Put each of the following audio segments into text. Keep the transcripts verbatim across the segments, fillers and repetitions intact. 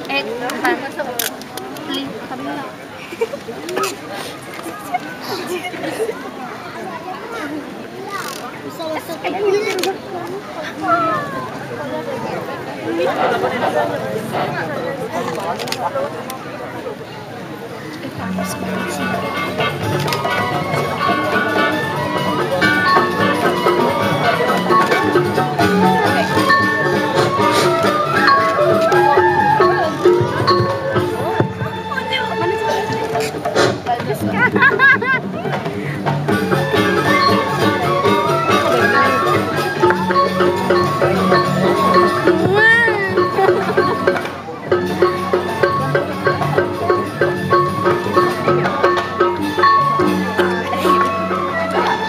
Eh, bentar. Beli.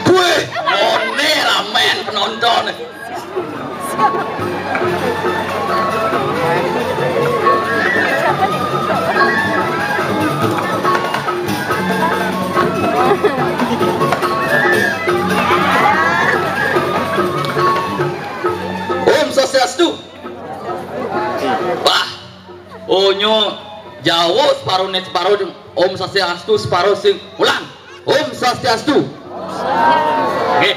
Wih, one ramen penonton. Om Swastiastu. Bah, onyo jauh separuh net separuh dong. Om Swastiastu separuh sing. Ulang. Om Swastiastu. Oke.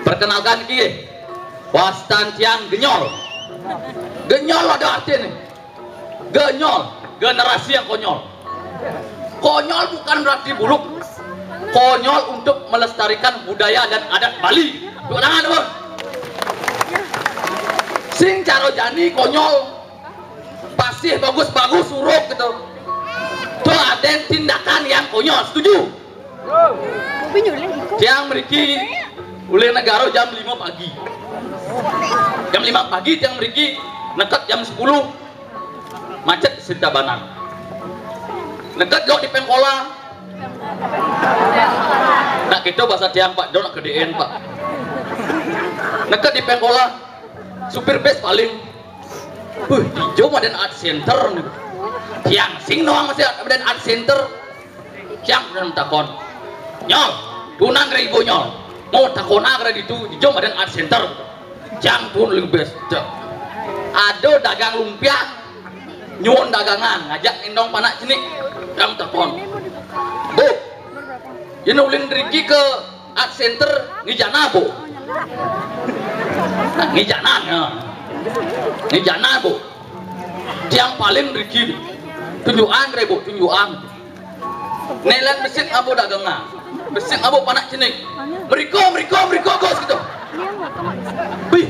Perkenalkan ki, wastan tiang Genyol. Genyol ada artinya. Genyol, generasi yang konyol. Konyol bukan berarti buruk. Konyol untuk melestarikan budaya dan adat Bali. Tepuk tangan, Bang. Sing caro jani konyol. Pasih bagus-bagus huruf gitu. Tuh ada tindakan yang konyol, setuju? Tiang meriki ulih negara jam lima pagi. Jam lima pagi tiang meriki, neked jam sepuluh, macet di Tabanan. Neked jok di Pengkola. Nak gitu bahasa tiang, Pak, jok nak ke D N, Pak. Neked di Pengkola, supir bus paling. Huh, ijo Madan Art Center nih. Tiang sing doang masih Madan Art Center. Tiang pernah takon. Nyol, tunan ribu nyol. Mau takon aja di tu, ijo Madan Art Center. Tiang pun lebih best. Ada dagang lumpia, nyuwun dagangan, ngajak indong panak cenik. Tiang takon. Bu, ini ulin riki ke Art Center ngijana, Bu. Nah, ngijana, ya. Ngijana, Bu. Tiang paling riki. Tunjukan, Bu, tunjukan. Nelan besit abu dagangan. Besit abu panak cenik. Meriko, meriko, meriko, Gus, gitu. Bih.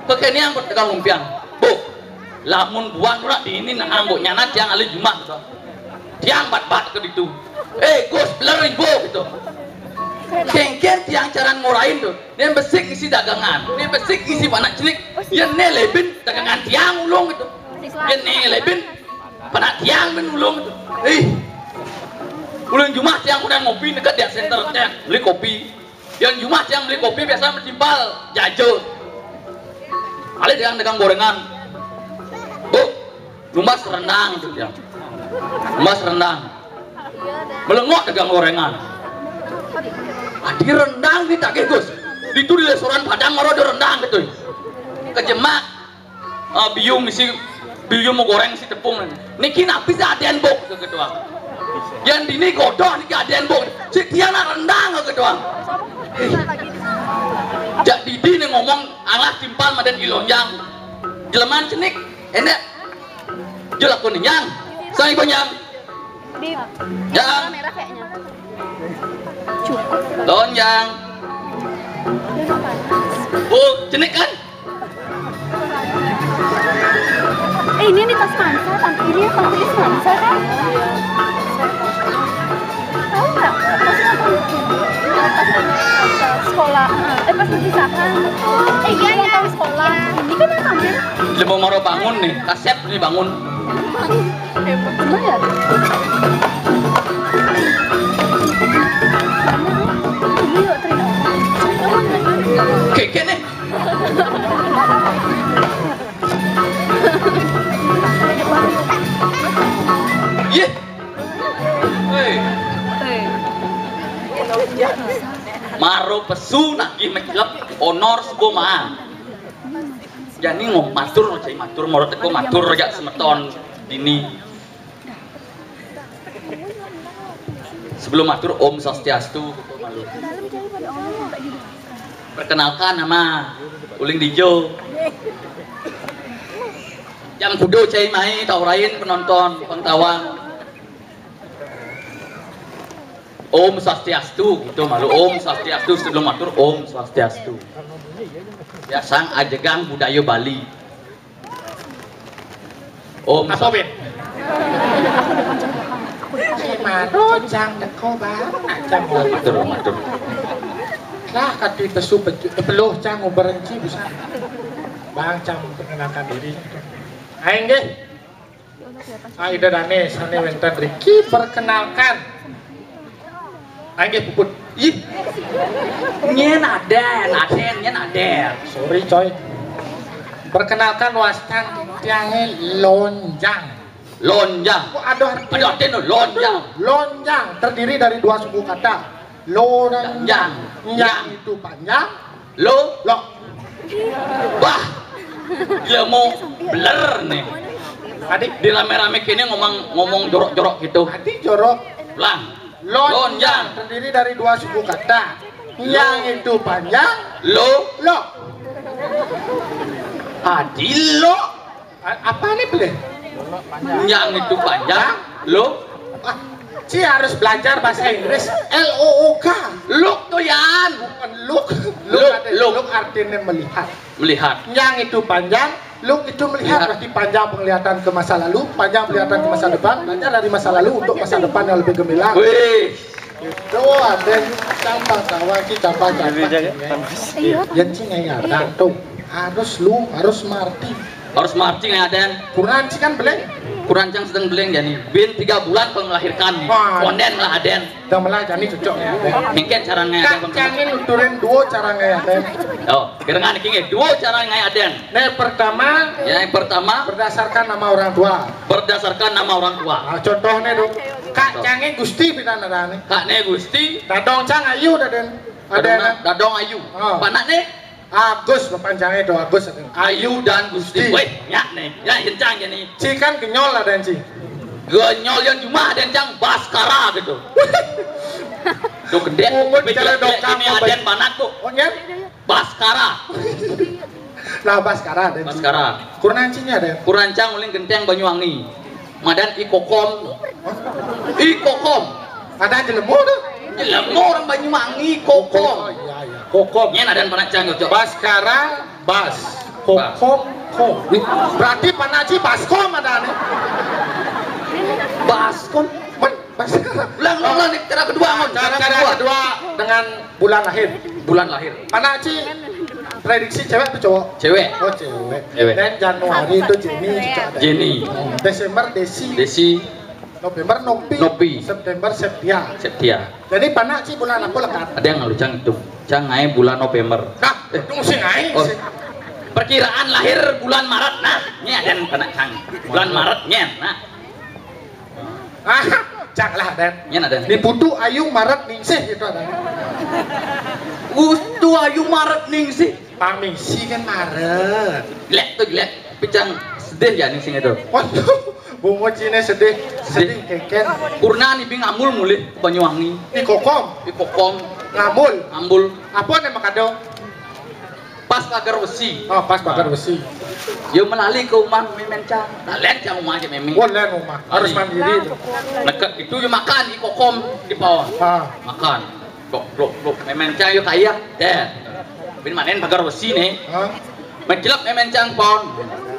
Kekenian buat dagang lumpiang. Bu, lamun buang rak di ini nah, Bu, nyana tiang alih jumah gitu. Tiang bat-bat ke ditu. Eh, Gus, beler ibu gitu. Kengken tiang caran ngurain tuh. Ini besik isi dagangan, ini besik isi panak cenik. Ya ne lebin dagangan tiang ulung gitu. Ya ne lebin panak tiang ben ulung gitu. Eh, ulun jumah tiang udah ngopi dekat dia center tiang beli kopi. Yang jumah tiang beli kopi biasa metimpal jajo. Ada dagang-dagang gorengan. Bu, lumbas rendang itu tiang. Lumbas rendang. Melengok dagang gorengan. Adi rendang ditagih, Gus. Itu di restoran Padang maro ada rendang gitu. Kejemak, ah, biung isi, biung mau goreng si tepung. Niki napi si aden, Bu, gitu, gitu, ah. Yang dini godoh niki aden, Bu. Si tiang nak rendang gitu, ah. Eh. Jak didi nih ngomong alah timpal madan ilonjang. Jeleman cenik, enek. Jel aku nih, Nyang. Sang ibu, Nyang. Di Nyang. Merah kayaknya. Cukup. Don, Nyang. Bu, cenik kan? Eh, ini nih tas Mansa, tante ini tante ini Mansa kan? Tahu nggak? Pas nonton sekolah, eh, pas perpisahan. Eh, iya, iya. Nonton sekolah. Ini kan yang tampil. Dia mau maro bangun nih, kasep nih bangun. Hebat bener ya. Ini yuk, Tri. Keke nih. Iya. Hei. Hei. Maro pesu nagih mecelep, honor suba maan. Jani ngom matur, cai matur, mara teka matur jak semeton dini. Sebelum matur, Om Swastiastu. Perkenalkan, nama uling dijo. Jam kudo cai mai, taurain penonton, pengtawang. Om Swastiastu, gitu malu. Om Swastiastu, sebelum matur, Om Swastiastu. Ya, sang ajegang budaya Bali. Om apa, Swa- Bin? Si Maro cang teko, Bang. Cang matur, matur. Lah, kati pesu peju-, peluh cang uber enci bisa. Bang, cang perkenalkan diri. Aing nggih. Ah, Ida Dane, sane wenten riki, perkenalkan. Aing nggih puput. Ih. Nyen aden, aden, nyen aden. Sorry, coy. Perkenalkan, wastan tiange Lonjang. Lonjang. Kok ada arti? Ada arti no, lonjang. Lonjang terdiri dari dua suku kata. Lo dan Yang. Yang. Yang itu panjang. Lo. Lo. Bah. Dia mau beler nih. Tadi di rame-rame kini ngomong, ngomong jorok-jorok gitu. Tadi jorok. Lang. Lonjang. Lonjang terdiri dari dua suku kata. Lo. Yang itu panjang. Lo. Lo. Adi lo. A-, apa nih, Ple? Yang itu panjang, look. Ah, Ci harus belajar bahasa Inggris. L O O K. Look tuh, Yan. Bukan look. Look, look, ada look. Look artinya melihat. Melihat. Yang itu panjang, look itu melihat. Lihat. Berarti panjang penglihatan ke masa lalu, panjang penglihatan ke masa depan. Belajar dari masa lalu untuk masa depan yang lebih gemilang. Wih. Itu ada yang tambah tawa, kita tambah tambah. Yang cing yang ada tuh. Harus lu, harus marti. Harus marti ngai aden. Kuranci kan beleng. Kurancang sedang beleng jani. Bin tiga bulan kalau melahirkan nih. Wah. Konden lah aden. Dah melah jani cocok ya, aden. Mungkin cara ngai aden. Kak, cangin nuturin duo cara ngai aden. Oh, kerengan iki nggih. Duo cara ngai aden. Nih, pertama. Ya, yang pertama. Berdasarkan nama orang tua. Berdasarkan nama orang tua. Nah, contohnya tuh. Kak, contoh. Cangin Gusti pina nadane. Kak ne Gusti. Dadong cang ayu daden. Dadong, dadong ayu. Oh. Panak ne? Agus, panjangnya do Agus. Ayu dan Gusti. Gusti. Weh, nyak nih. Ya, kencang ya nih. Ci kan genyol lah dan Ci. Genyol yang cuma ada yang cang Baskara gitu. Tuh gede. Pungut jalan dokang ini apa? Aden banat tuh. Oh, nyan? Baskara. Lah, Baskara ada. Baskara. Kurnancinya ada. Kurancang uling genteng Banyuwangi. Madan Ikokom. Ikokom. Ada jelemu tuh. Jelemu orang Banyuwangi, Kokom. Oh, iya, iya. Kokom. Nyen ada pernah cang cocok. Baskara, bas. Bas. Kokom, kom. Wih, berarti Pak Naji Baskom ada nih. Baskom. Men, Baskara. Ulang, ulang, ulang, nih, cara kedua, Mon. Cara, cara kedua. Kedua dengan bulan lahir. Bulan lahir. Anak Ci prediksi cewek atau cowok? Cewek. Oh, cewek. Cewek. Dan Januari itu Jenny, cocok ada. Jenny. Desember Desi. Desi. November Nopi. Nopi. September Septia. Septia. Jadi panak Ci bulan apa lekat? Ada yang ngalucang itu. Cang ngai bulan November. Nah, eh, itu mesti ngai. Oh. Perkiraan lahir bulan Maret. Nah, ini ada yang panak cang. Bulan Maret nyen. Nah. Ah, cang lah, Dan. Nyen ada. Di Putu Ayu Maret Ningsih gitu ada. Putu Ayu Maret Ningsih. Pamisi kan Maret. Glek tuh, glek. Picang sedih ya ningsih itu. Waduh, bungo Cina sedih. Sedih. Sedih keken. Purna nih bing amul mulih ke Banyuwangi. Di Kokom. Di Kokom. Ngambul. Ngambul. Apa nih makado? Pas pagar besi. Oh, pas pagar besi. Yo melali ke rumah Memen Cang. Nah, len Cang rumah aja Memen. Oh, len rumah. Harus mandiri itu. Neket itu yo makan di Kokom di Pawon. Ah. Makan. Blok, blok, blok. Memen Cang yo kaya. Deh. Bin manen pagar besi nih. Hah? Mencelep Memen Cang Pawon.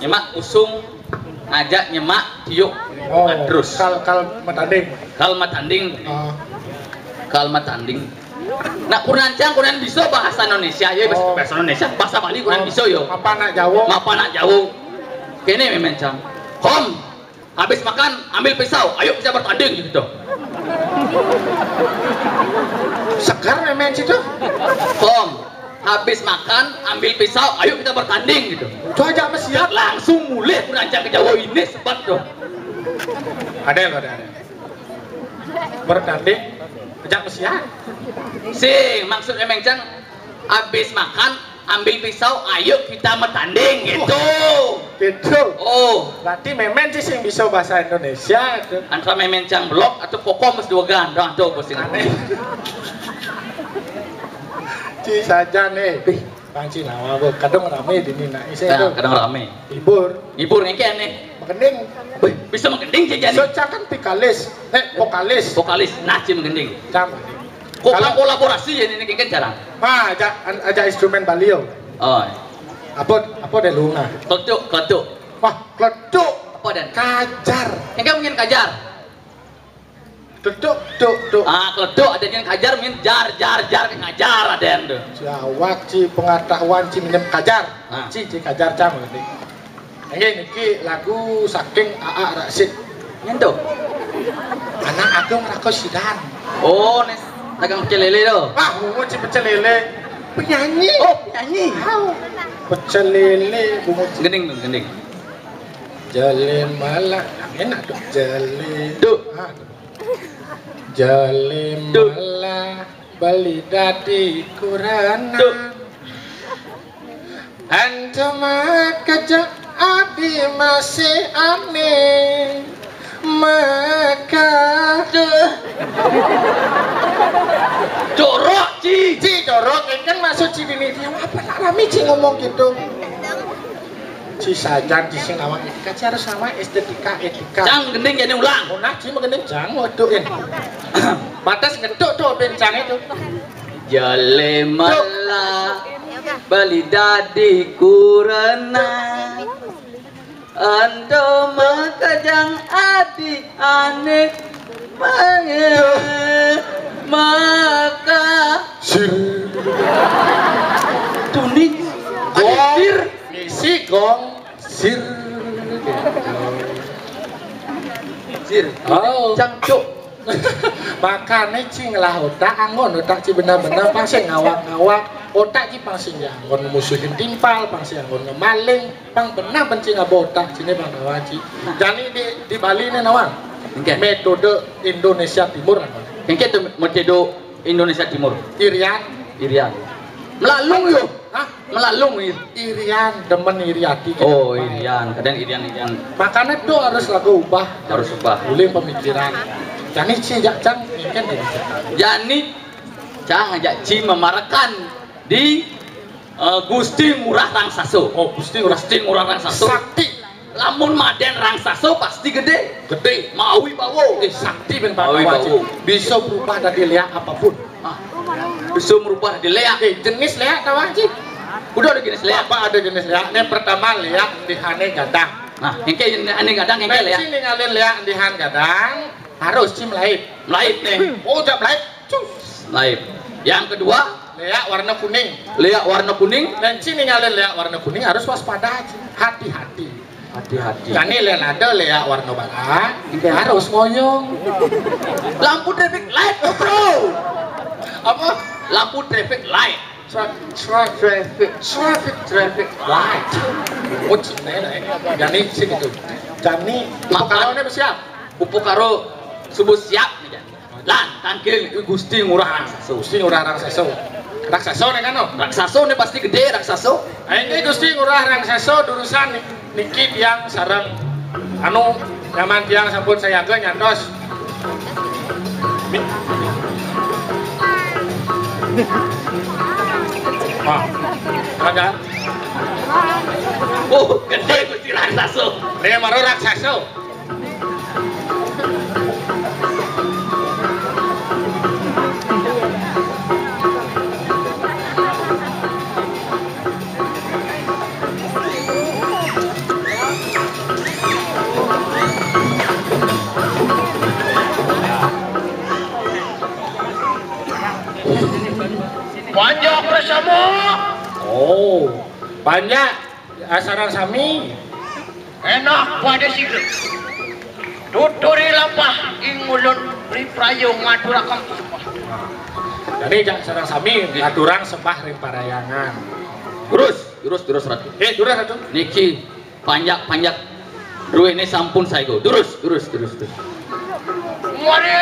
Nyemak usung ngajak nyemak tiup. Oh, terus. Kal, kal matanding. Kal matanding. Ah. Kal matanding. Nak kunancang kunan bisa bahasa Indonesia ya, bahasa, oh, bahasa Indonesia, bahasa Bali kunan, oh, bisa yo. Apa nak jauh? Apa nak jauh? Kene Memen Cang. Kom, habis makan ambil pisau, ayo kita bertanding gitu. Segar Memen situ. Kom, habis makan ambil pisau, ayo kita bertanding gitu. Itu aja mesti siap. Langsung mulai kunancang ke Jawa ini sebab tuh. Ada lo, ada, ada. Bertanding. Ajak mesiat. Sing, maksudnya Méng Cang, habis makan, ambil pisau, ayo kita bertanding, gitu. Gitu. Oh. Berarti Mémén sih sing bisa bahasa Indonesia itu. Antara Mémén Cang belok atau kokom mesti dua gan, doang tuh pusing. Aneh. Ci saja nih. Pang ci nawa, Bu. Kadang rame di nina. Isi Nah, itu. Kadang rame. Hibur. Hibur ngéngkén nih. Magending. Wih, bisa magending, Ci, jani. So, Cang kan pikalis. Eh, vokalis. Vokalis. Nah, Ci magending. Cang. Ko-, Kalau kolaborasi ya ini kan jarang. Nah, aja, an-, aja instrumen Bali yo. Oh. Apa, apa deh lu nah? Kletuk, kletuk. Wah, kletuk. Apa dan? Kajar. Yang kan mungkin kajar. Kletuk, tuk, tuk. Ah, kletuk ada yang kajar, min jar, jar, jar, ngajar ada yang tuh. Jawab ci pengetahuan ci minjem kajar. Ah. Ci, ci kajar cang berarti. Nggih, niki lagu saking Aa Rasid. Nyentuh. Anak Agung Rako Sidan. Oh, nih dagang pecel lele tuh. Ah, bungut ci pecel lele. Penyanyi. Oh, penyanyi. Tahu. Pecel lele, bungut. Gending tuh, gending. Jele malah enak tuh jele. Tuh. Ah, tuh. Jele Tuh. Malah beli dadi kurenan. Tuh. Ento makejang adi masih ane maka. Tuh. Jorok, Ci. Ci jorok, ini kan maksud Ci dini. Dia apa nak rame Ci ngomong gitu? Ci sajan, Ci sing ngawang etika, Ci harus ngawang estetika, etika. Cang gending jadi ulang. Oh, nah, Ci mah gending, Cang, waduh, ya. Batas ngetuk tuh, ben Cang itu. Jele malah bali dadi kurena. Ento makejang adi ane mange maka. Sir. Tuni. Gong. Sir. Misi gong. Sir. Sir. Oh. Cangcuk. Makane Ci ngelah otak, anggon otak Ci bener-bener pang sing ngawak-ngawak. Otak Ci pang sing ya anggon musuhin timpal, pang sing anggon ngemaling, pang bener pang Ci ngabo otak Ci ne pang ngawak Ci. Nah. Jani di, di Bali ne nawang. Oke. Metode Indonesia Timur anggon. Oke, itu metode Indonesia Timur. Irian. Irian. Melalung yo. Hah? Melalung yo. Irian, demen iri hati. Oh, irian. Kadang irian, irian. Makanya tuh harus lagu ubah. Harus ubah. Boleh pemikiran. Jani Ci jak Cang, mungkin gitu. Jani Cang ajak Ci memarekan di, eh, Gusti Ngurah Rangsasa. Oh, Gusti Ngurah. Gusti Ngurah Rangsasa. Sakti. Lamun maden rangsasa pasti gede. Gede. Mawi bawa. Eh, sakti ben Mawi Pandawa, bawa. Ci. Bisa berubah dari leak apapun. Ah. Bisa merubah di leak. Eh, jenis leak tawa, Ci? Udah ada jenis leak. Apa ada jenis leak? Yang pertama leak di hane gadang. Nah, yang kayak ane gadang yang kayak leak. Ci ningalin leak di han gadang, harus Ci melait. Melait nih. Oh, udah melait. Cus. Melait. Yang kedua, leak warna kuning. Leak warna kuning. Dan Ci ningalin leak warna kuning harus waspada, Ci. Hati-hati. Hati-hati. Jani lain ada leak warna bara, iya, harus ngoyong. Lampu traffic light, bro. Apa? Lampu traffic light. Tra-, tra-, traffic, traffic, traffic light. Oh, Ci, nah, nah, nah. Jani sih gitu. Jani, maaf, kalau ini siap. Upakara subuh siap nih, Jan. Lan, tangkil, Gusti Ngurah Raksasa. Gusti Ngurah Raksasa. Raksasa nih kan, no? Raksasa nih pasti gede, raksasa. Nah, ini Gusti Ngurah Raksasa durusan nih. Niki tiang sareng, anu, nyaman tiang sampun sayaga nyantos. Mi-, Wah, ada. Oh, gede Gusti Raksasa. Nih, maro raksasa. Panjak bersama. Oh, panjak. Asaran sami. Enak pada situ. Tuturi lapah ing ulun riprayo ngaturaken sembah. Jadi, jak sareng sami ngaturang sembah ring parahyangan. Durus, durus, durus, Ratu. Eh, durus, Ratu. Niki panjak-panjak druene sampun saego. Durus, durus, durus, durus. Mari.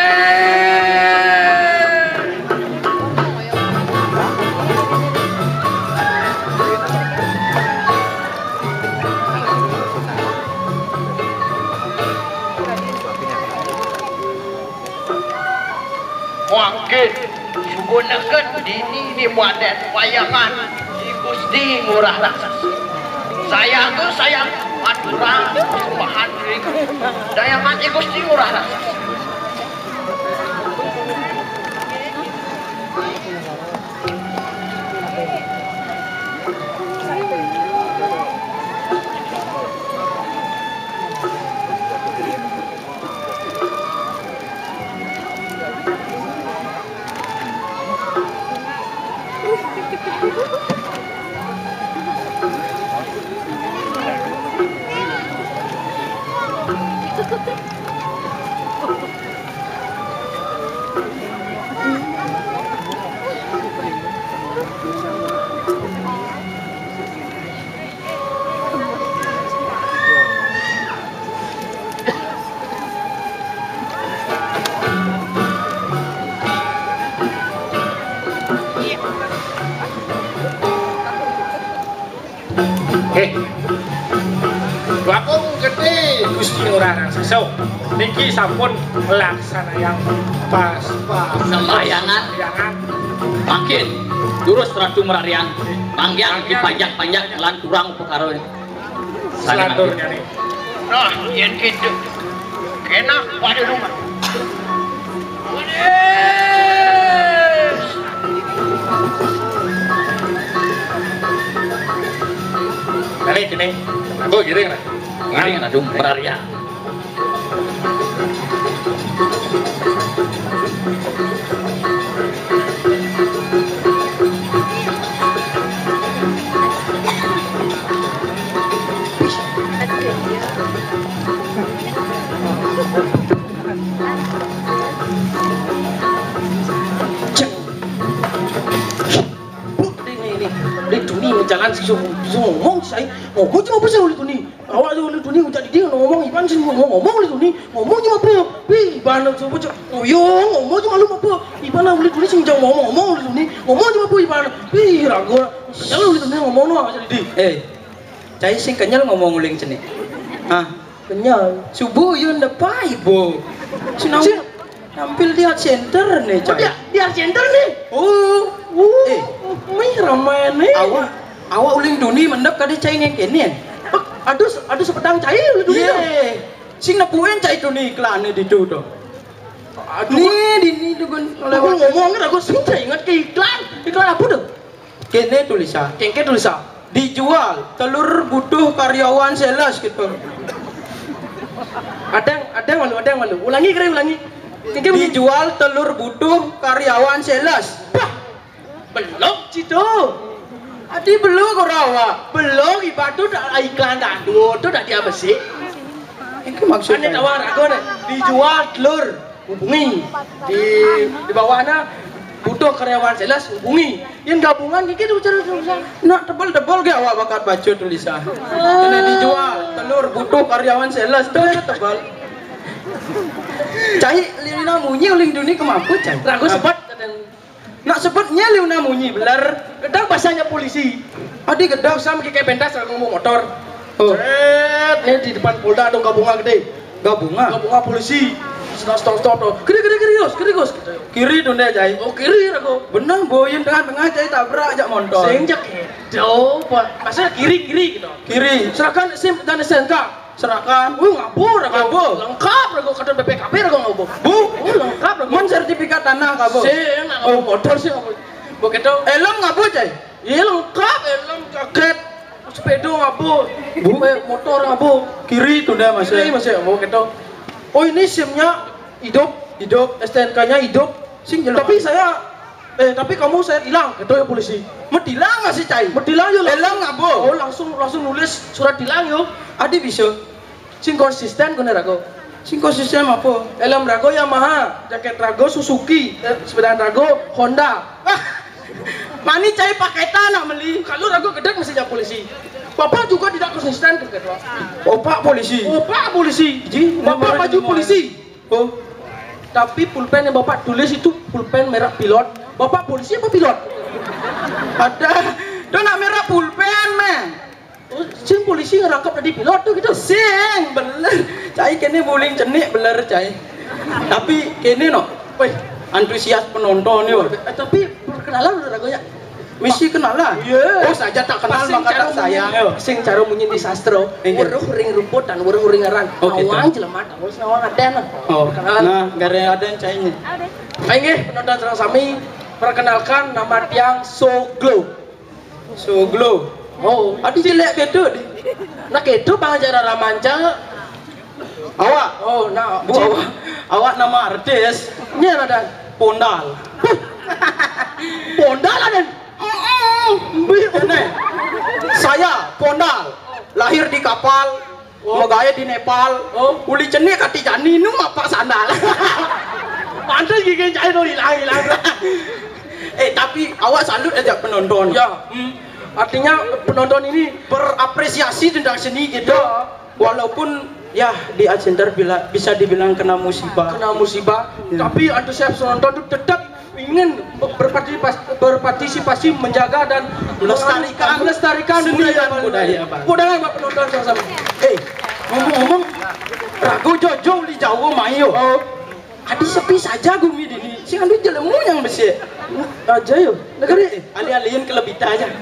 Suku negen dini ni muadan wayangan I Gusti Ngurah Raksasa. Sayang tu sayang aturan persembahan diri. Dayangan I Gusti Ngurah Raksasa. Eh, Bagong Gedé Gusti Ngurah Raksasa niki sampun nglaksanayang pas, pas sembayangan. Sembayangan. Mangkin durus Ratu Merarian, manggiang dipanjak-panjak lan kurang upakara. Sané mangkin. Nah, yén kitu. Enak pada rumah. Kali kene. Aku giring lah. Giring, aduh, Merarian. Cek. Ini, ini. Uling Tuni jalan sing ngomong, sing ngomong, sing ngomong cuma bisa Uling Tuni. Awak tu Uling Tuni ucap didi ngomong, iban sing ngomong, ngomong Uling Tuni. Ngomong cuma apa? Pi, iban tu bocah. Oh yo, ngomong cuma lu apa? Iban Uling Tuni sing jauh ngomong, ngomong Uling Tuni. Ngomong cuma apa iban? Pi, ragu. Kalau Uling Tuni ngomong no aja didi. Eh, cai sing kenyal ngomong Uling Cenik. Ah, kenyal. Subuh yo ndak pai, Bo. Sinau. Sing tampil di Art Center nih, oh, cai. Di, di Art Center nih. Oh. Oh. Eh. Wih, ramai nih. Awak, awak Uling Tuni mendep kada cai ngengkenin. Aduh, aduh sepedang cai Uling Tuni. Iya. Sing nepuin cai Tuni iklane ditu tuh. Aduh. Nih, di ni tu kan lewat. Aku ngomong aku sing ingat ke iklan. Iklan apa tuh? Kene tulisan. Kengke tulisan. Dijual telur butuh karyawan sales gitu. Ada, ada malu, ada malu. Ulangi kira ulangi. Kengke ulangi. Dijual telur butuh karyawan sales. Bah, belum situ. Adi belum kau rawa. Belum ibarat tu dah iklan dah dua tu dah dia besi. Itu maksudnya. Ada tawar aku nih. Dijual telur. Hubungi di, di bawahnya butuh karyawan sales, hubungi. Yang gabungan gigi tu cara susah. Nak tebal-tebal gak awak bakat baca tulisan. Ini dijual telur butuh karyawan sales tu tebal. Cai lina munyi Uling Tuni kemampu cai. Ragu sebut. Nak sebutnya liuna munyi belar. Gedang bahasanya polisi. Adi gedang. Sama kayak pentas ngomong motor. Oh. Cret, ini di depan Polda dong gabungan gede. Gabungan. Gabungan polisi. Sedang stop stop tuh. Kiri kiri kiri Gus, kiri Gus. Kiri tuh deh jai. Oh kiri aku. Bener boyin tengah-tengah jai tabrak ajak motor. Sing jak itu, Pak. Maksudnya kiri kiri gitu. Kiri. Silakan SIM dan STNK. Serahkan. Wih ngabur aku. Ngabur. Lengkap aku kata B P K B aku ngabur. Bu. Oh lengkap aku. Mun sertifikat tanah kamu. Sing nak ngabur motor sih aku. Begitu. Helm ngabur cai. Iya lengkap, helm, jaket, sepeda ngabur, motor ngabur. Kiri tuh dah masih. Kiri masih ngabur gitu. Oh ini SIM-nya hidup, hidup, STNK-nya hidup. Sing jelas. Tapi saya, eh tapi kamu saya tilang, gitu ya polisi. Metilang masih cai. Metilang ya lah. Helm ngabur. Oh langsung langsung nulis surat tilang yo. Adi bisa. Sing konsisten kena rago. Sing konsisten apa? Helm rago Yamaha, jaket rago Suzuki, eh, sepeda rago Honda. Mani cai paketan nak beli. Kalau rago gedek mesti jadi polisi. Bapak juga tidak konsisten ke ketua. Opak polisi. Opak polisi. Ji, Bapak nomor baju nomor. Polisi. Oh. Tapi pulpen yang Bapak tulis itu pulpen merek pilot. Bapak polisi apa pilot? Ada. Dia nak merek pulpen, men. Oh, sing polisi ngerangkap tadi pilot tuh gitu. Sing, bener. Cai kene buling cenik bener, cai. Tapi kene no. Weh, Antusias penonton yo. Eh, tapi perkenalan udah lagunya. Misi kenalan. Iya. Oh, saja tak kenal. Pasing maka cara tak sayang. Munyi, yo, pasing cara munyi di sastra. Inggih. Weruh ring rumput dan weruh ring aran. Oh, gitu. Nawang jelema tahu nawang adan. Oh. Perkenalan. Nah, gare adan cainya. Inggih, penonton sareng sami, perkenalkan nama tiang Soglo. Soglo. Oh, adi jelek kedo di. Nah, kedo bang acara ramanca. Awak. Oh, nah, Bu, awak. Awak nama artis. Ini ada Pondal. Pondal ada. Ini. Saya Pondal. Lahir di kapal. Oh. Megaya di Nepal. Oh. Uli cenik kati jani nu apa sandal. Pantes gigi cai tu hilang-hilang. Eh, tapi awak salut aja penonton. Ya. Hmm. Artinya penonton ini berapresiasi tentang seni gitu. Ya. Walaupun ya di Acenter bila bisa dibilang kena musibah. Kena musibah. Ya. Tapi antusias penonton tuh tetap ingin berpartisipasi, berpartisipasi menjaga dan melestarikan, melestarikan seni budaya dan budaya, Bang. Budaya, Bang, penonton sama-sama. Eh, ngomong-ngomong, ragu jojo di Jawa mayo. Oh. Adi sepi saja gumi dini. Sing anu jelemu yang besi. Aja yo. Negeri. Eh, alih-alihin kelebita aja.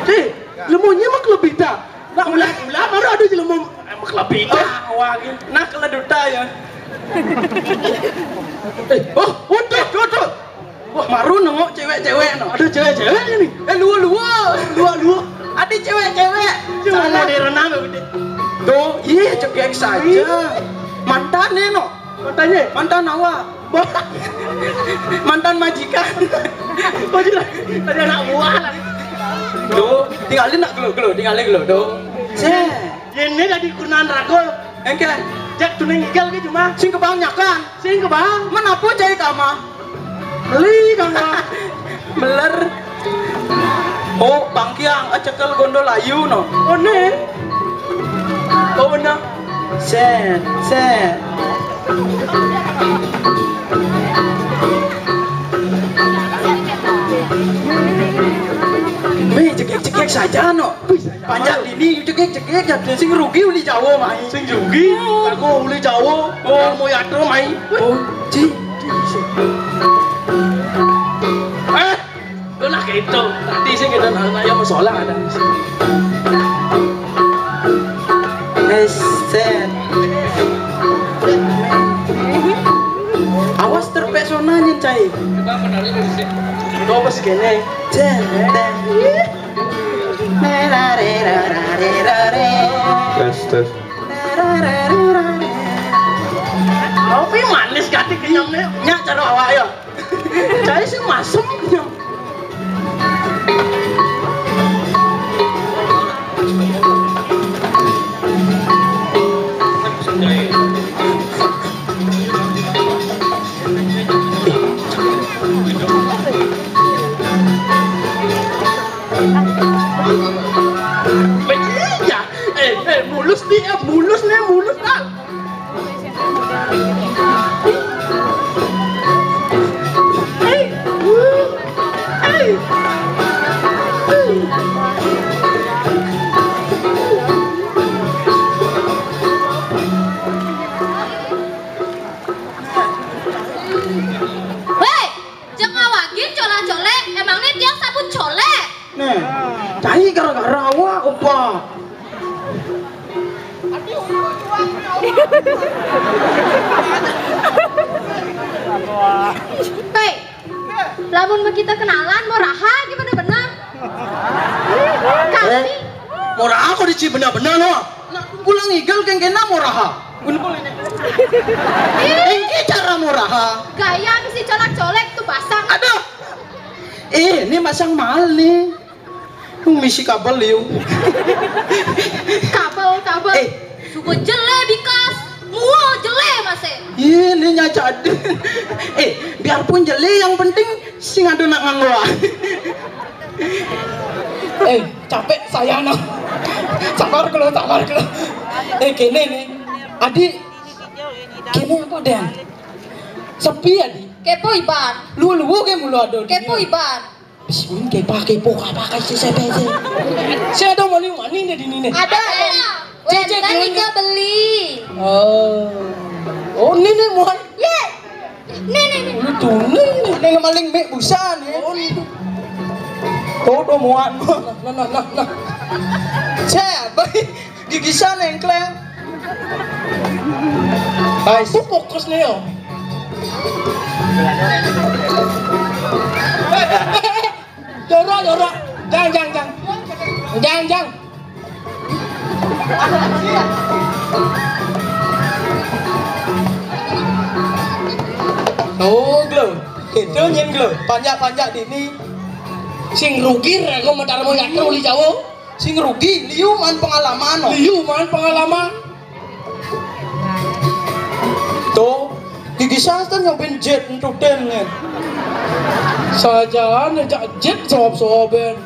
Eh, lemunya mah kelebita. Nak ulah, ulah baru ada jelemu. Emang kelebita. Oh, wah, gitu. Nah, keleduta ya. Eh, oh, udah, udah. Wah, maru nengok cewek-cewek no. Ada cewek-cewek ini. Eh, luar-luar, luar-luar. Ada cewek-cewek. Cewek. Sana di renang gitu. Tuh, iya, cekek saja. Mantan nih no. Mantannya? Mantan awak. Mantan majikan. Majikan. Tadi anak buah lah. Tuh, tinggalin nak gelo-gelo, tinggalin gelo tuh. Cek. Ini tadi kunaan ragol. Engke. Jak tunai ngigal ke cuma. Sing kebanyakan. Sing kebang. Menapu cai kama. Beli kama. Meler. Oh, bangkiang, eh, cekel gondol ayu no. Oh, ne. Oh, benar. Set, set. Weh, cekek-cekek saja no. Panjang dini, cekek-cekek, ya, sing rugi uli Jawa, mai. Sing rugi, aku uli Jawa, oh, mau yatra, mai. Oh, ci. Eh, lu lah gitu. Tadi sih kita nanya masalah ada. Eh, set. Awas terpesona nyen, cai. Coba penari dari sini. Coba sekene. Tes, tes. Kopi manis kati kenyamnya. Nyak cara awak ya. Saya sih masem kenyam. Iya. Eh, eh, mulus nih, eh, mulus nih, mulus, Kak. Eh, eh, eh. Weh, jeng awagin cola-colek, emangnya tiang sabun colek? Nih, cai gara-gara awak, opa. Hei, lamun mau kita kenalan, mau raha, gimana bener? Kasih. Murah aku di Cibenda-benda no. Nak pulang igel kengkena murah. Engke cara murah. Gaya misi colak-colek tuh pasang. Aduh. Eh, ini masang mahal nih. Lu misi kabel liu. Kabel, kabel. Eh. Suka jele bikas, mua jele masih. Iya, ini nyacadin. Eh, biarpun jele yang penting sing ada nak nganggo. Eh, capek saya no. Sabar kelo, sabar kelo. Eh, kene nih. Adi, kene apa, Den? Sepi, Adi. Kepo iban. Lu, lu ke mulu ada. Kepo iban. Bismillah, kepa, kepo, apa, apa, si, si, si. Si ada mani, mani nih di sini. Ada, ada. Cek, cek, wenten dulu. Iga beli. Oh. Oh, ini nih, muat. Ye. Nih, nih, nih. Lu tuh, nih. Nih, maling mik busan, ya. Oh, nih. Tuh, tuh, muat. Nah, nah, nah, nah. Cek, baik. Gigisan engkleng. Guys. Aku fokus nih, yo. Jorok, jorok. Jang, jang, jang. Jang, jang. Oh, glo. Itu nyen glo. Panjak-panjak dini. Sing rugi rego Mataram Yatra uli Jawa. Sing rugi, liu man pengalaman, oh. Liu man pengalaman. Tuh, gigi santan yang ben jet entuten, ngen. Sajaan jak jet sob-soben.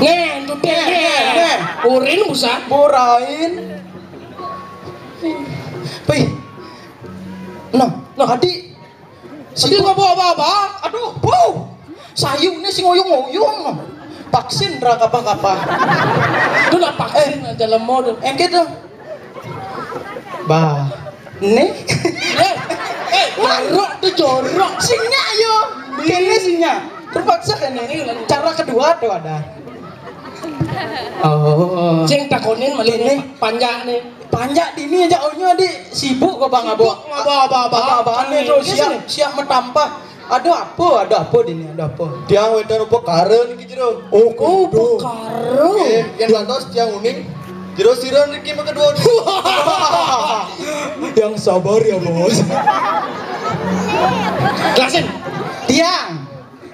Ngen, entuten, ngen. Ngen. Urin busan. Burain. Pih. Nah, nah, adi. Sing ngopo apa-apa? Aduh, bu. Sayune sing oyong-oyong. Vaksin ra kapah-kapah. Itu nak vaksin aja lemo tuh. Engke tuh. Bah. Nih. Eh, eh, jorok tuh jorok. Sing nyak yo. Kene sing nyak. Terpaksa kene. Cara kedua tuh ada. Oh. Sing takonin malah ini panjang nih. Panjak dini aja, aunya di sibuk kok, Bang Abo. Sibuk, Abo, Abo, Abo. Abo-abane tuh siap, siap metampah. Ada apa? Ada apa dini? Ada apa? Tiang wénten upakara niki jero. Oh, upakara. Eh, yang lantos tiang uning. Jero sira niki mengkedua. Yang sabar ya, Bos. Jelasin. Tiang.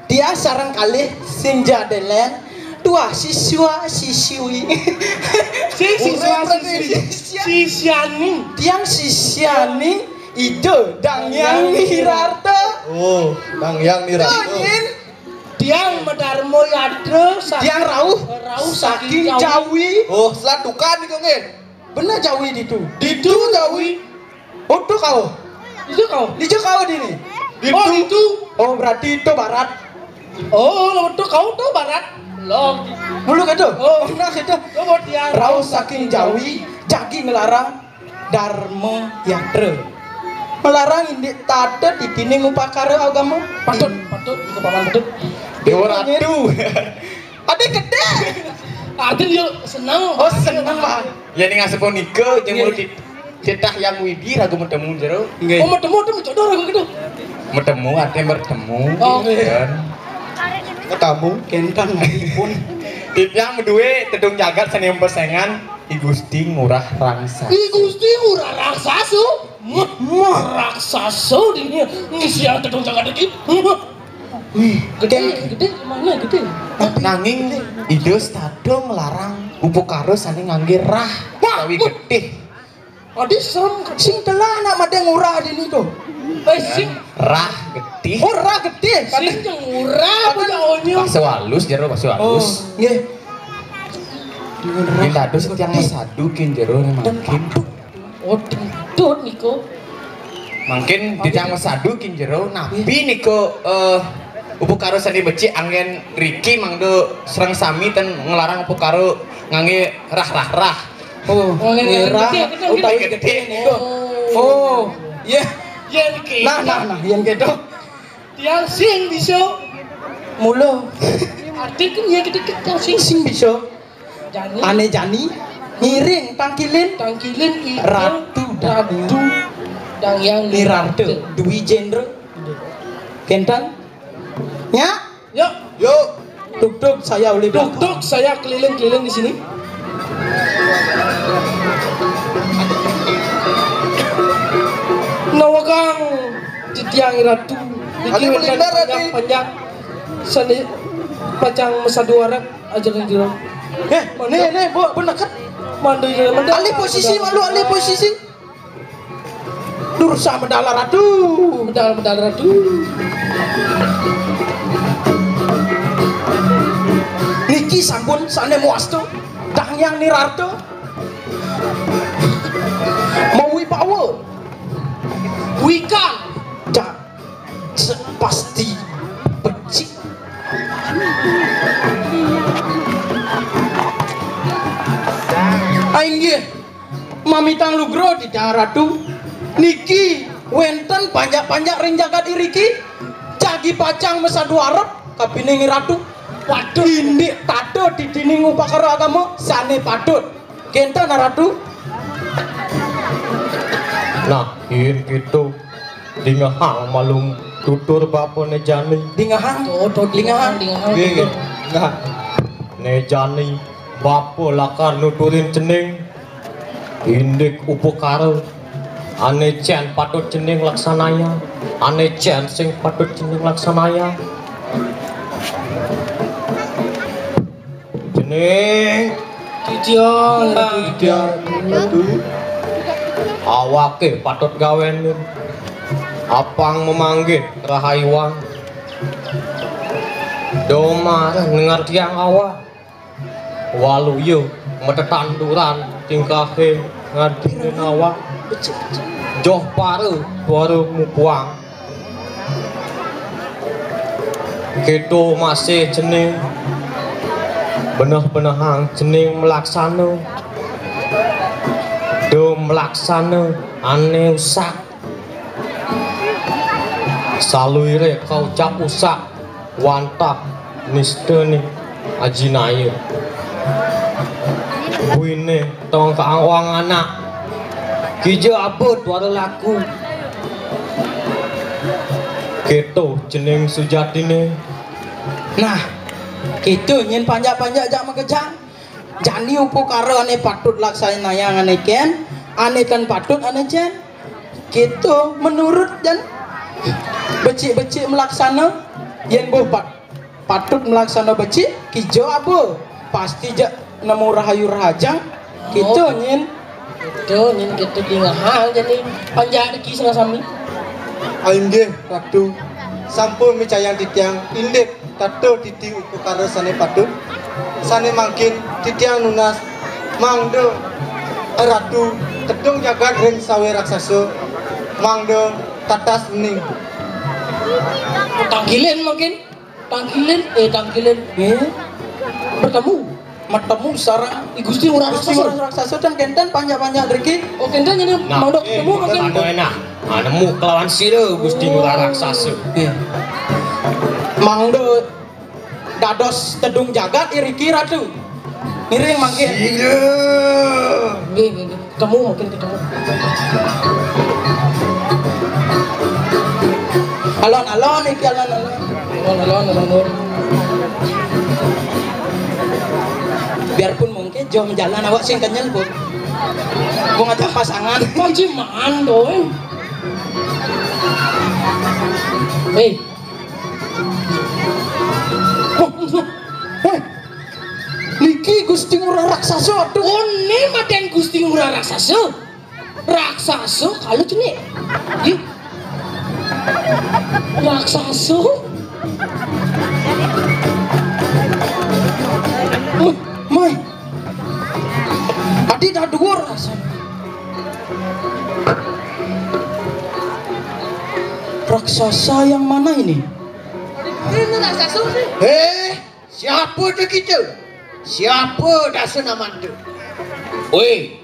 Dia sareng kalih sing jadelen tuah siswa siswi. Sing siswa siswi. Sisyaning. Tiang sisyaning Ida Dang Hyang Nirarta. Oh, Dang Hyang Nirarta. Nggih. Tiang Madarma Yadra sa-, tiang rauh, rauh saking saking Jawi. Jawi. Oh, selatukan niku nggih. Bener Jawi ditu. Ditu Jawi. Utuh kau. Itu kau. Di kau di ini. Itu. Oh, itu. Oh, berarti itu barat. Oh, lo itu kau tuh barat. Lo. Mulu gitu. Oh. Nah, gitu. Coba dia. Rauh saking Jawi, jagi ngelarang Dharma Yatra. Melarang indik tata di dinding upakara agama. Patut, patut, itu paman patut. Dewa Ratu. Ada gede. Artinya dia senang. Oh, senang, Pak. Ya, ning asep nika, jeung. Iya. Mulut di-, cetah yang widi, ragu metemu, jero. Nggih. Oh, metemu, tuh, jodoh, ragu gitu. Metemu, artinya bertemu. Oh, nggih. Kan. Ketemu. Kentang, pun. Titiang beduwe, tedung jagat, seni pesengan, I Gusti Ngurah Rangsasa. I Gusti Ngurah Rangsasa? Mah, mah raksasa dini, ngisi tedung jagat iki. Wih, gede, gede, mana gede? Nanging Ida Stado melarang upakara sane ngangge rah. Wah, utawi wah. Getih. Adi serem, sing telah anak made ngurah dini tuh. Eh, sing. Rah getih. Oh, rah getih. Sing ngurah, apa ya, onyo? Basa halus, jero basa halus. Oh, nggih. Yen dados tiang mesadu kin jero mangkin. Oh, dentut niku. Mangkin titiang mesadu kin jero, napi niku, eh, upakara sane becik anggen riki mangda sareng sami ten nglarang upakara ngangge rah-rah-rah. Oh, ngangge rah utawi getih niku. Oh, iya. Yen ki. Nah, nah, nah, yen gitu. Tiang sing bisa. Mula. Arti kan ya kita, kita sing. Sing bisa. Jani. Ane jani, ngiring tangkilin. Tangkilin itu Ratu Danu. Ratu Dang Hyang Nirarta. Nirarta. Dwi Jendra. Kenten? Nya? Yuk. Yuk. Tuk-tuk saya oleh belakang. Tuk-tuk saya keliling-keliling di sini. Nawakang titiang Ratu. Niki wénten panjak-panjak. Sane pacang mesadu arak. Aja kan jero. Eh, nih, nih, Bu, Bu neket. Mandul, mandul. Alih posisi, malu alih posisi. Dursa medal ratu. Medal, medal ratu. Niki sampun sane muastu. Dang Hyang Nirarta. Mawibawa. Wikan. Dak se-, pasti becik. Ah, inggih. Mamitang lugra titiang Ratu. Niki wénten panjak-panjak ring jagat iriki, jagi pacang masadu arep kapining Ratu. Waduh, indik tata titining upakara agama sané patut. Kénten, Ratu. Nah, yén kéto, dingehang malum tutur bapané jani. Dingehang. Tuh, tuh, dingehang, dingehang. Nggih, nggih. Nah, né jani bapa lakar nuturin cening indik upakara ané cén patut cening laksanaya, ané cén sing patut cening laksanaya. Cening. Titiang, Ratu. Titiang, Ratu. Awaké patut gawénin. Apang mamanggih rahayuan. Domar ngartiang awak. Waluya matetanduran tingkahé ngadinin awak. Joh para tuara mupuang. Kéto masih cening, beneh-benehang cening malaksana. Da malaksana ané usak. Saluiré kaucap usak, wantah nistané ajinaya. Buiné tongkang wang anak. Kija aba tuara laku. Kéto cening sujatiné. Nah, kéto nyén panjak-panjak jak makejang. Jani upakara ané patut laksanayang ané kén, ané tan patut ané cén. Kéto menurut jan. Becik-becik malaksana, yén boh pat-, patut malaksana becik, kija aba. Pasti jak nemu rahayu rahajeng. Kéto, oh, nyén. Kéto nyén, kéto dingehang jani panjak niki sareng sami. Inggih, Ratu. Sampun micayang titiang indik tata titi upakara sané patut. Sané mangkin titiang nunas mangda Ratu tedung jagat ring sawé raksasa, mangda tatas bening. Tangkilin mangkin, tangkilin, eh, tangkilin. Eh? Bertemu. Matemu sareng I Gusti Ngurah Raksasa. Gusti Ngurah Raksasa tan kénten panjak-panjak driki. Oh, kénten jani. Nah, mangda eh, ketemu mangkin. Mangda enak. Ah, nemu kelawan sira Gusti Ngurah Raksasa. Eh. Mangda dados tedung jagat iriki, Ratu. Ngiring mangkin. Sira. Nggih, nggih, nggih. Ketemu mangkin, ketemu. Alon-alon iki, alon-alon. Alon-alon, alon-alon. Biarpun mungkin joh majalan awak sing kenyel, Bu. Mau ngajak pasangan. Panciman to, eh. Eh. Wah, wah. Eh. Niki Gusti Ngurah Raksasa, aduh. Oh, né madan Gusti Ngurah Raksasa. Raksasa kalau cenik. Ih. Raksasa. Mai, mai. Adi dah dua raksasa. Raksasa yang mana ini? Ini raksasa sih. Eh, siapa tu kita? Siapa dasa nama tu? Woi,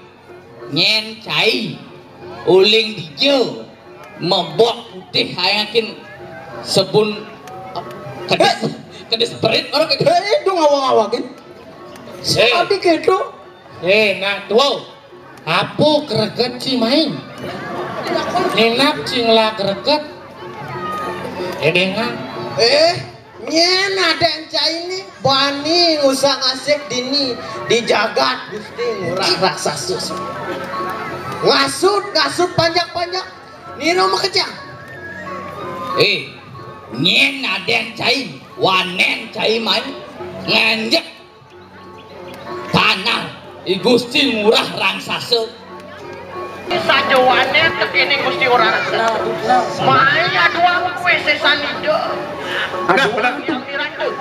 nyén cai, uling dija, mebok putih ayangakin sabun, kedis, kedis perit orang kedis. Eh, dong awang-awangin. Eh. Adi kéto. Eh, nak tua. Apa kereget ci main? Ninap ci ngelah kereget. Eh, dengar. Eh, nyén adén cai né bani ngusah ngasik dini di jagat Gusti Ngurah Raksasa. Ngasut, ngasut panjak-panjak. Nira makejang. Eh, nyén adén cai, wanén cai main nganjek tanah I Gusti Ngurah Raksasa. Sajawané tekini Gusti Ngurah Raksasa. Maya doang kuwi sésan ida. Aduh, aduh. Pirang tuh.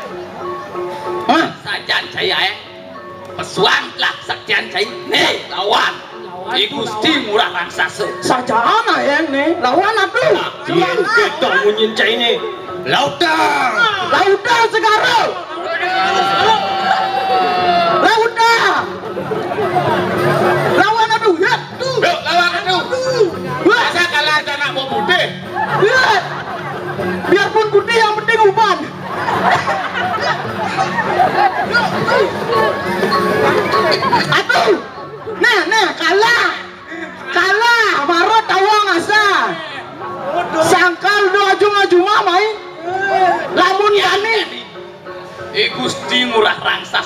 Hah? Sajan cai aé. Pesuang lah saktian cai. Nih, lawan. Lawan I Gusti Ngurah Raksasa. Sajaan aé né, lawan atuh. Nah, yén kita munyin cai né. Lauta. Lauta segara. Lauta. Lawan atuh, ya. Yuk, lawan atuh. Wah.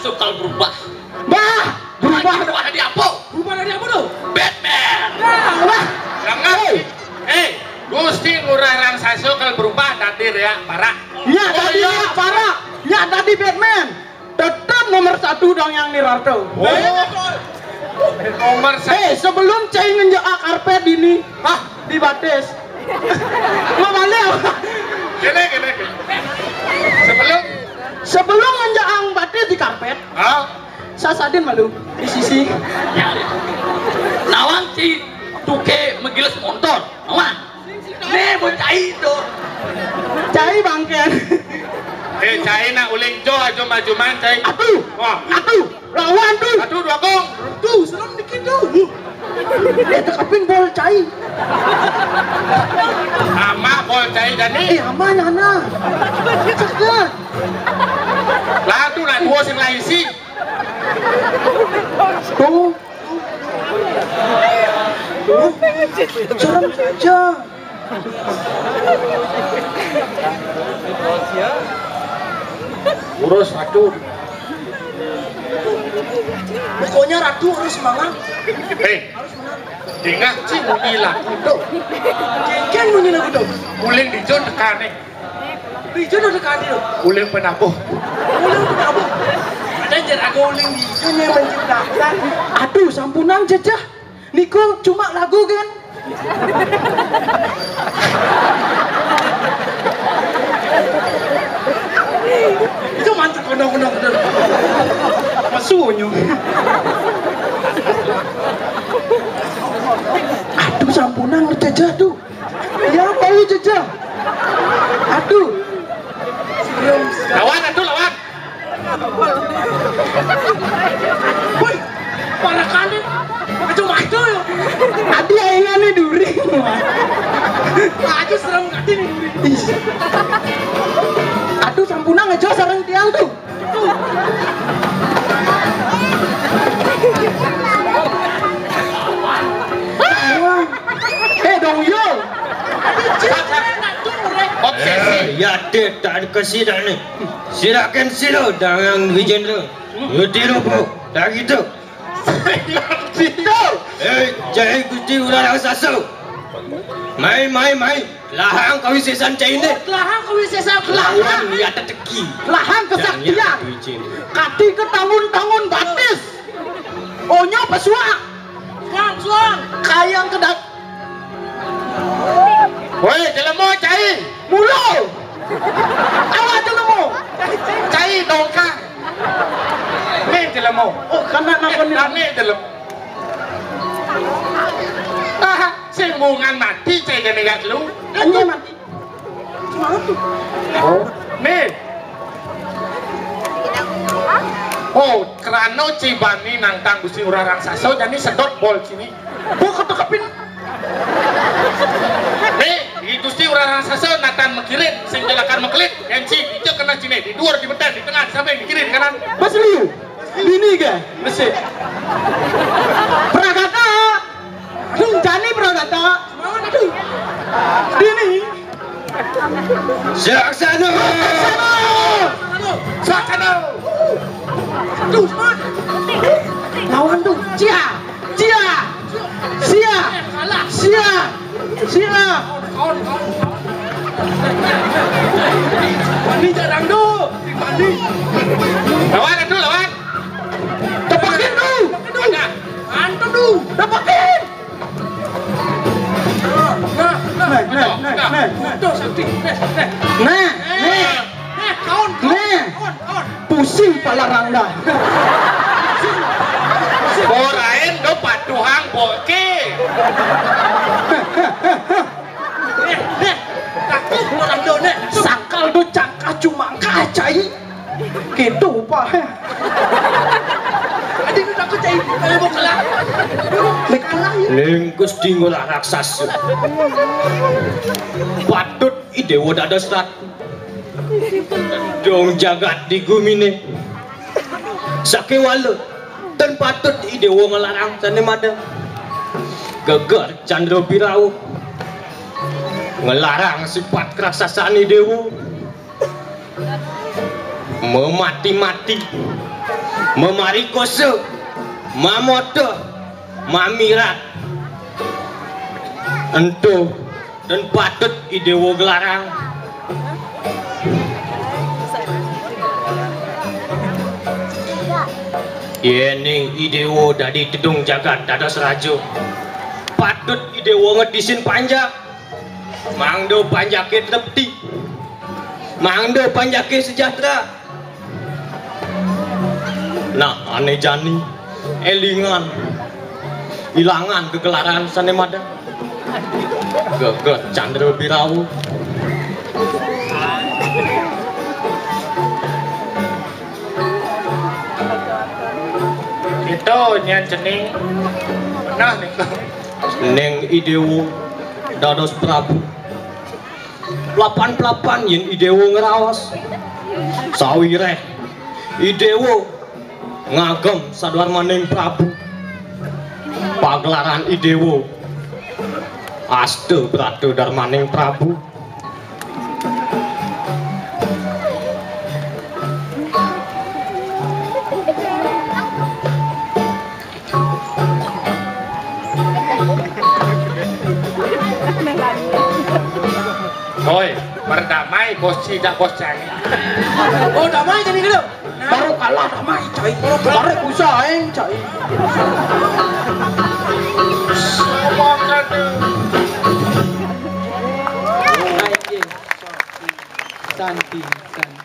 Sukal berubah. Bah, berubah. Berubah dari apa? Berubah dari apa tuh? Batman. Nah, wah. Jangan. Hei. Eh, Gusti Ngurah Raksasa kalau berubah tadi ya, parah. Nya, oh, tadi iya. Nya parah. Nya tadi Batman. Tetap nomor satu dong yang nirarto. Oh. Nomor satu. Eh, sebelum cai ngenjak karpet ini, ah, di batis. Mau balik? Gini, gini, gini. Sebelum, sebelum ngenjak ang batis di karpet, ah, sasadin malu di sisi. Nawang ci tuke megiles montor. Nawang. Nih, bocah itu. Cai bangken. Eh, cai nak uling jo ajo majuman cai. Aduh. Wah. Aduh. Lawan tuh. Aduh, dua kong. Tuh, serem dikit tuh. Eh, tekapin bol cai. Ama bol cai jani. Eh, ama nyana. Cegah. Lah tuh nak dua sing lain sih. Tuh. Tuh. Serem saja. Urus ratu. Pokoknya ratu harus semangat. Hei, dengar sih bunyi lagu tuh. Kan bunyi lagu tuh. Uling dijo tekane. Dijo udah tekane tuh. Uling penabuh. Uling penabuh. Ada jerago uling dijo yang menciptakan. Aduh, sampunan jejah. Niku cuma lagu kan? Itu mantep kondong-kondong bener. Masunyu. Aduh, sampunan jejah tuh. Ya, bau jejah. Aduh. Lawan, aduh, lawan. Woi, para kali. Aduh, maju ya. Adi aingane duri. Maju serem kati nih duri. Ih. Aduh, sampunan aja sareng tiang tuh. Wah. Eh, dong yo. Obsesi. Eh, ya, deh, tak ada kasih dah ni. Silakan sila, dangang Wijendra. Yo, tiru, Bu. Dah gitu. Gitu. Eh, jai Gusti Ular Raksasa. Mai, mai, mai. Lahang kawisesan cai ini. Lahang kawisesan, lahang. Lawan ya teteki. Lahang kesaktian. Kati ketangun-tangun batis. Onyo pesuak. Suang, suang. Kayang kedak. Woi, jelemo cai. Mulo. Awak jelemo. Cai dongkang. Nih jelemo. Oh, kena napa nih? Nih jelemo. Ah, sing bungan mati cai gane gak lu. Anye mati. Semangat tuh. Oh. Nih. Oh, kerano cibani nantang Gusti Urah Raksasa, jadi sedot bol sini. Oh, ketekepin. Nih, di Gusti Urah Raksasa natan mekirit, sing jelakan mekelit, M C, itu kena sini, di dua, di betan, di tengah, di samping, di kiri, di kanan. Mas Liu. Dini ke? Mesti. Pragata. Aduh, jani Pragata. Semangat, aduh. Dini. Saksana. Saksana. Aduh, semangat. Lawan tuh. Cia. Cia. Sia. Sia. Sia. Mandi jarang tuh. Mandi. Lawan tuh, lawan. Tepakin tuh. Mana? Mantap tuh. Tepakin. Nah, nah, nah, nah, nah. Tuh, sakti. Nah, nah. Nah, nah. Nah, kawan, kawan, nah. Kawan, kawan. Pusing pala Rangda. Borain do patuhang boke. Eh, eh, takut orang do, nek. Sangkal do cangkah cumangkah cai. Gitu upah. Adi do takut cai. Kalau mau kalah. Kalah ya. Ning Gusti Ngurah Raksasa. Patut I Dewa dados ratu. Dong jagat di gumine. Sakewala ten patut I Dewa ngelarang sane mada. Geger Candra Birawa. Ngelarang sifat keraksasane Dewa. Memati-mati. Memarikosa, mamota, mamirat. Ento dan patut I Déwa gelarang. Yéning I Déwa dadi tedung jagat dados raja, patut I Déwa ngedisin panjak. Mangda panjaké trepti. Mangda panjaké sejahtera. Nah, ané jani, élingan, ilangan gegelaran sané madan. Geget Candra Birawa. Itu nyen cening. Nah, niku. Ning I Déwa dados Prabu. Pelapan-pelapan yén I Déwa ngraos. Sawiréh I Déwa ngagem sadarmaning Prabu. Pagelaran I Déwa Asta Brata Darmaning Prabu. Oi, berdamai bos ci jak bos cai. Oh, damai jadi dulu. Baru kalah damai, cai. Baru kalah. Baru usah, eh, cai. Santi, santi.